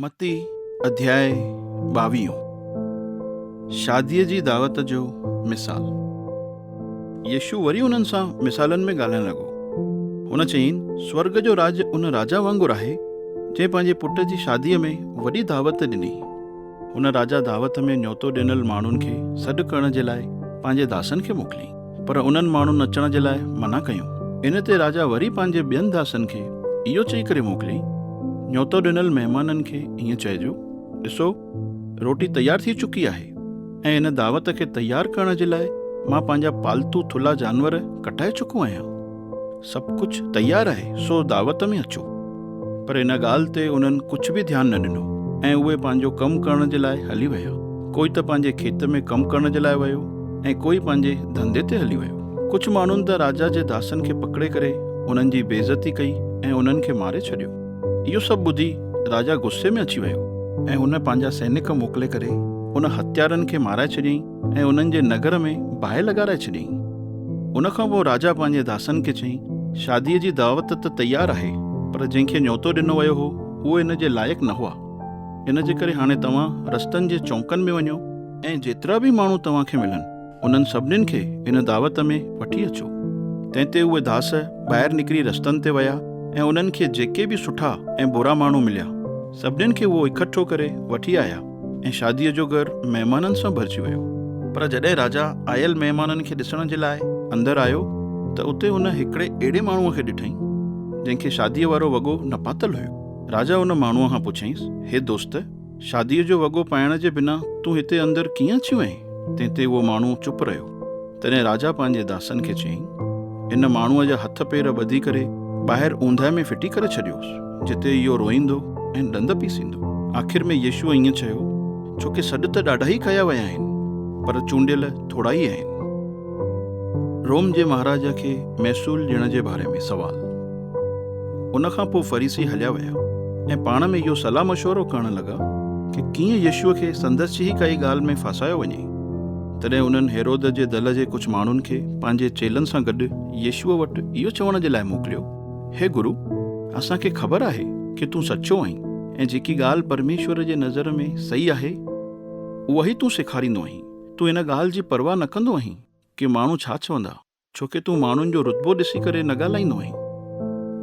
متي اڌياء ٻاويهون، شاديء جي دعوت جو مثال. يسوع وري انهن سان مثالن ۾ ڳالهائڻ لڳو. هن چين، سورڳ جو راڄ ان راجا وانگر آهي، جنهن پنهنجي پٽ جي شاديء ۾ وڏي دعوت ڏني. هن راجا دعوت ۾ نيوتو ڏنل ماڻهن کي سڏ ڪرڻ جي لاء پنهنجي داسن کي موڪليائين، پر انهن ماڻهن اچڻ جي لاء منع ڪيون. ان تي راجا وري پنهنجي ٻين داسن کي اهو چئي ڪري موڪليائين، نيوتو ڏنل مهمانن کي ائين چئجو، ڏسو، روٽي تيار ٿي چڪي آهي ۽ هن دعوت کي تيار ڪرڻ جي لاء مان پنهنجا پالتو ٿلها جانور ڪٽائي چڪو آهيان. سڀ ڪجهه تيار آهي، سو دعوت ۾ اچو. پر ان ڳالهه تي انهن ڪجهه به ڌيان نه ڏنو ۽ اهي پنهنجو ڪم ڪرڻ جي لاء هلي ويا. ڪوئي ته پنهنجي کيت ۾ ڪم ڪرڻ جي لاء ويو ۽ ڪوئي پنهنجي ڌنڌي تي هلي ويو. ڪجهه ماڻهن ته راجا جي داسن کي پڪڙي ڪري انهن جي بيعزتي ڪئي ۽ انهن کي ماري ڇڏيو. اهو سڀ ٻڌي راجا غصي ۾ اچي ويو ۽ هن پنهنجا سئنڪ موڪلي ڪري ان هتيارن کي مارائي ڇڏيائين ۽ انهن جي نگر ۾ باهه لڳارائي ڇڏيائين. ان کان پوء راجا پنهنجي داسن کي چيائين، شاديء جي دعوت ته تيار آهي، پر جنهن کي نيوتو ڏنو ويو هو، اهي ان جي لائق نه هئا. ان جي ڪري هاڻي توهان رستن جي چونڪن ۾ وڃو ۽ جيترا به ماڻهو توهان کي ملن، انهن سڀنين کي هن دعوت ۾ وٺي اچو. تنهن تي اهي داس ٻاهر نڪري رستن تي ويا ۽ انهن کي جيڪي به سٺا ۽ برا ماڻهو مليا، سڀنين کي اهو اڪٺو ڪري وٺي آيا ۽ شاديء جو گهر مهمانن سان ڀرجي ويو. پر جڏهن راجا آيل مهمانن کي ڏسڻ جي لاء اندر آيو ته اتي هن هڪڙي اهڙي ماڻهوء کي ڏٺائين، جنهن کي شاديء وارو وڳو نه پاتل هيو. راجا ان ماڻهوء کان پڇيائينس، هي دوست! شاديء جو وڳو پائڻ جي بنا تون هتي اندر ڪيئن اچي وئين؟ تنهن تي اهو ماڻهو چپ رهيو. تڏهن راجا پنهنجي داسن کي چيائين، ان ماڻهوء جا هٿ پير ٻڌي ڪري ٻاهر اوندهه ۾ ڦٽي ڪري ڇڏيوس، جتي اهو روئيندو ۽ ڏند پيسيندو. آخر ۾ يسوع ائين چيو، ڇو ڪي سڏ ته ڏاڍا ئي ڪيا ويا آهن، پر چونڊيل ٿورا ئي آهن. روم جي مهاراجا کي محصول ڏيڻ جي باري ۾ سوال. ان کان پوء فريسي هليا ويا ۽ پاڻ ۾ اهو صلاح مشورو ڪرڻ لڳا ته ڪيئن يسوع کي سندس جي ئي ڪائي ڳالهه ۾ ڦاسايو وڃي. تڏهن انهن هيرود جي دل جي ڪجهه ماڻهن کي پنهنجي چيلن سان گڏ يسوع وٽ اهو چوڻ جي لاء موڪليو، هي گرو، اسان کي خبر آهي ڪي تون سچو آهين ۽ جيڪي ڳالهه پرميشور جي نظر ۾ صحيح آهي، اها ئي تون سيکاريندو آهين. تون ان ڳالهه جي پرواهه نه ڪندو آهين ڪي ماڻهو ڇا چوندا. ڇو ڪي تون ماڻهن جو رتبو ڏسي ڪري نه ڳالهائيندو آهين.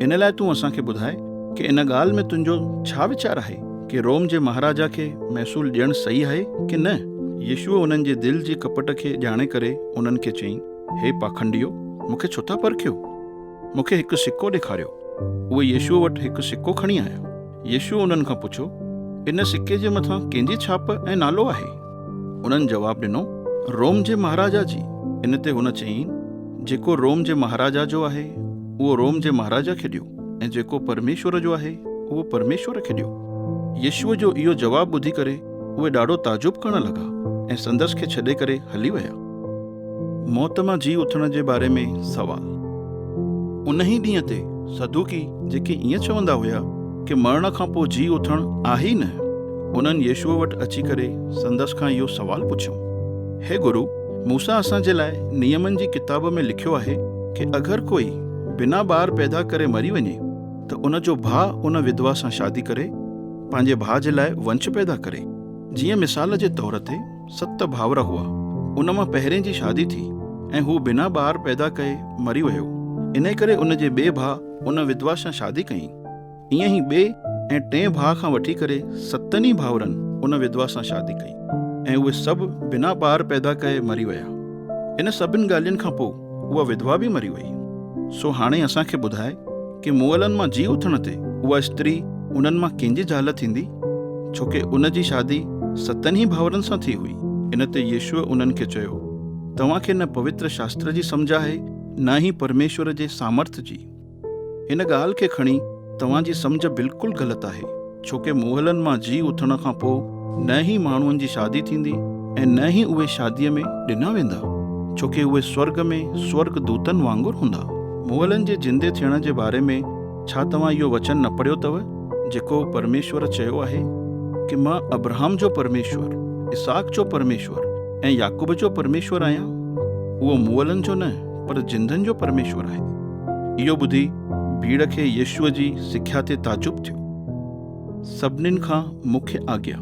ان لاء تون اسان کي ٻڌاء ڪي ان ڳالهه ۾ تنهنجو ڇا ويچار آهي ڪي روم جي مهاراجا کي محصول ڏيڻ صحيح آهي ڪي نه؟ يسوع انهن جي دل جي ڪپٽ کي ڄاڻي ڪري انهن کي چيائين، هي پاکنڊيو، مون کي ڇو ٿا پرکيو؟ مون کي هڪ سڪو ڏيکاريو. اهي يسوع وٽ هڪ سڪو کڻي آيا. يسوع انهن کان پڇيو، ان سڪي جي مٿان ڪنهن جي ڇاپ ۽ نالو آهي؟ انهن جواب ڏنو، روم جي مهاراجا جي. ان تي هن چيائين، جيڪو روم جي مهاراجا جو آهي، اهو روم جي مهاراجا کي ڏيو ۽ جيڪو پرميشور جو آهي، اهو پرميشور کي ڏيو. يسوع جو اهو جواب ٻڌي ڪري اهي ڏاڍو تعجب ڪرڻ لڳا ۽ سندس کي ڇڏي ڪري هلي ويا. موت مان جي اٿڻ جي باري ۾ سوال. انهي ڏينهن تي صدوقي جيڪي ائين چوندا هيا ڪي مرڻ کان پوء جي اٿڻ آهي ئي نه، انهن يسوع وٽ اچي ڪري سندس کان اهو سوال پڇيو، هي گرو، موسيٰ اسان جي لاء نيمن جي ڪتاب ۾ لکيو آهي ڪي اگر ڪوئي بنا ٻار پيدا ڪري مري وڃي ته ان جو ڀاء ان وڌوا سان شادي ڪري پنهنجي ڀاء جي لاء ونش پيدا ڪري. جيئن مثال جي طور تي ست ڀائر هئا. ان مان پهرين جي شادي ٿي ۽ هو بنا ٻار پيدا ڪئي مري ويو. انهي ڪري ان جي ٻئي ڀاء ان وڌوا سان شادي ڪئي. ائين ئي ٻئي ۽ ٽئين ڀاء کان وٺي ڪري ستن ئي ڀائرن ان وڌوا سان شادي ڪئي ۽ اهي سڀ بنا ٻار پيدا ڪئي مري ويا. ان سڀن ڳالهين کان پوء اها وڌوا به مري وئي. سو هاڻي اسان کي ٻڌاء ڪي مئلن مان جي اٿڻ تي اها استري انهن مان ڪنهن جي زال ٿيندي؟ ڇو ڪي ان جي شادي ستن ئي ڀائرن سان ٿي هئي. ان تي يسوع انهن کي چيو، توهان کي نه پوتر شاستر جي سمجهه آهي، نه ئي پرميشور جي سامرٿ جي. هن ڳالهه کي کڻي توهان جي سمجهه بلڪل غلط آهي، ڇو ڪي مئلن مان جي اٿڻ کان پوء نه ئي ماڻهن جي شادي ٿيندي ۽ نه ئي اهي شاديء ۾ ڏنا ويندا، ڇو ڪي اهي سورڳ ۾ سورڳ دوتن وانگر هوندا. مئلن جي زندي ٿيڻ جي باري ۾ ڇا توهان اهو وچن نه پڙهيو اٿو، جيڪو پرميشور چيو آهي ڪي مان ابرهام جو پرميشور، اسحاق جو پرميشور ۽ يعقوب جو پرميشور آهيان؟ اهو مئلن جو نه پر زندن جو پرميشور آهي. اهو ٻڌي ڀيڙ کي يسوع جي سکيا تي تعجب ٿيو. سڀنين کان مکيه آگيا.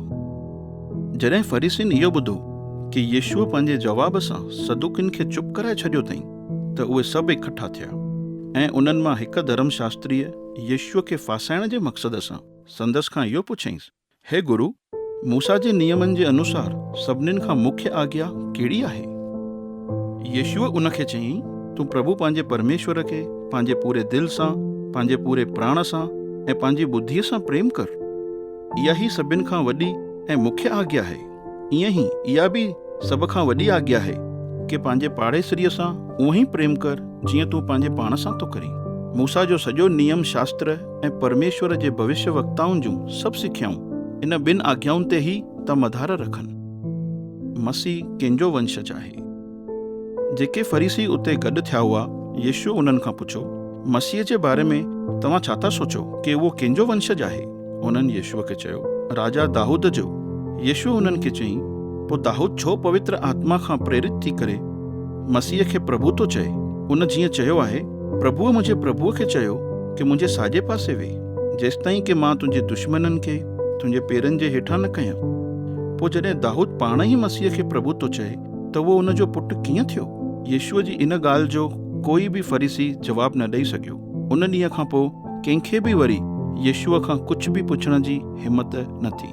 جڏهن فريسين اهو ٻڌو ڪي يسوع پنهنجي جواب سان صدوقين کي چپ ڪرائي ڇڏيو اٿئين ته اهي سڀ اڪٺا ٿيا ۽ انهن مان هڪ ڌرم شاستريء يسوع کي ڦاسائڻ جي مقصد سان سندس کان اهو پڇيائينس، هي گرو، موسيٰ جي نيمن جي انوسار سڀنين کان مکيه آگيا ڪهڙي آهي؟ يسوع ان کي چيائين، تون پرڀو پنهنجي پرميشور کي پنهنجي پوري دل سان، پنهنجي پوري پراڻ سان ۽ پنهنجي ٻڌيء سان پريم ڪر. اها ئي سڀن کان وڏي ۽ مکيه آگيا آهي. ائين ئي اها به سڀ کان وڏي آگيا آهي ڪي پنهنجي پاڙيسريء سان اونئن ئي پريم ڪر جيئن تون پنهنجي پاڻ سان ٿو ڪرين. موسيٰ جو سڄو نيم شاستر ۽ پرميشور جي ڀوشيه وڪتائن جون سڀ سکيائون ان ٻن آگيائن تي ئي ٿا مدار رکن. مسيح ڪنهن جو ونشج آهي؟ جيڪي فريسي اتي گڏ ٿيا هئا، يسوع انهن کان پڇيو، مسيح جي باري ۾ توهان ڇا ٿا سوچو ڪي اهو ڪنهن جو ونشج آهي؟ انهن يسوع کي چيو، راجا دائود جو. يسوع انهن کي چيائين، پوء دائود ڇو پوتر آتما کان پريرت ٿي ڪري مسيح کي پرڀو ٿو چئي؟ ان جيئن چيو آهي، پرڀوء منهنجي پرڀوء کي چيو ڪي منهنجي ساڄي پاسي ويهه، جيستائين ڪي مان تنهنجي دشمنن کي تنهنجي پيرن جي هيٺان نه ڪيان. پوء جڏهن دائود پاڻ ئي مسيح کي پرڀو ٿو چئي ته اهو ان جو پٽ ڪيئن ٿيو؟ يسوع جي ان ڳالهه جو ڪوئي به فريسي جواب نه ڏئي سگهيو. ان ڏينهن کان پوء ڪنهن کي به وري يسوع کان ڪجهه به پڇڻ جي همت نه ٿي.